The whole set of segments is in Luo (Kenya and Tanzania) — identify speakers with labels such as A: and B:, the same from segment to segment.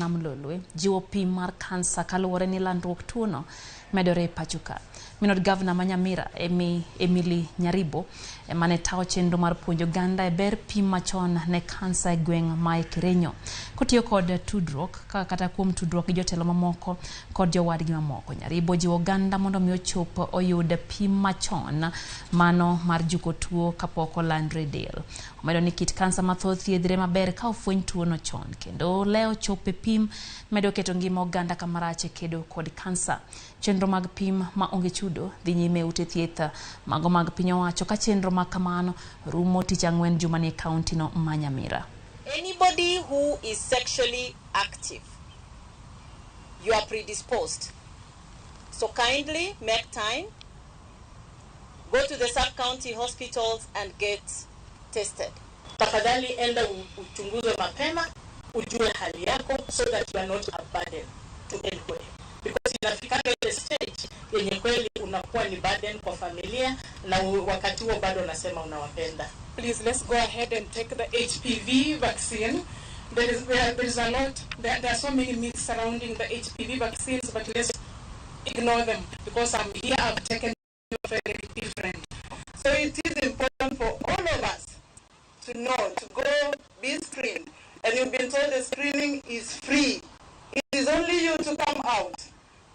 A: Nam Lolwe jiwo pim mar kansa kaluwore ni landruok tuono medore e pacho ka. Min od gavna ma Nyamira Emily Nyaribo ema ne tayo chenro mar puonjo oganda e ber pim machon ne kansa e gweng' ma Ekerenyo. Kotiyo kod tudruok kata kuom tudruok gi jotelo mamoko kod jowadgi mamoko. Nyaribo jiwo oganda mondo mi ochop oyud pim machon mano mar juko tuo kapok olandre e del. Omedo ni kit kansa mathoth thiedhre maber ka ofweny tuono chon kendo lewo chopo e pim medo keto ngima oganda kamarach e kedo kod kansa. Chenro mag pim ma onge chudo dhi nyime e ute thieth mago mag piny owacho ka chenro ma kamano rumo tich ang'wen jumani e kaunti no ma Nyamira.
B: Anybody who is sexually active, you are predisposed. So kindly make time, go to the sub-county hospitals and get tested.
C: Tafadhali enda uchunguzwe mapema, ujue hali yako so that you are not a burden to anybody. Because inafikanga ile stage yenye kweli unakuwa ni burden kwa familia na wakati huo bado unasema unawapenda.
D: Please, let's go ahead and take the HPV vaccine. There is a lot, there are so many myths surrounding the HPV vaccines, but let's ignore them because I'm here, I've taken very different.
E: So it is important for all of us to know, to go be screened. And you've been told the screening is free. It is only you to come out,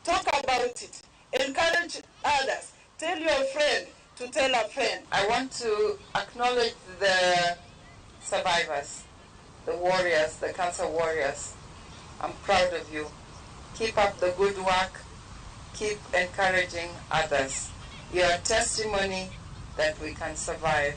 E: talk about it, encourage others, tell your friend to tell a friend.
F: I want to acknowledge the survivors, the warriors, the cancer warriors. I'm proud of you. Keep up the good work. Keep encouraging others. You're a testimony that we can survive.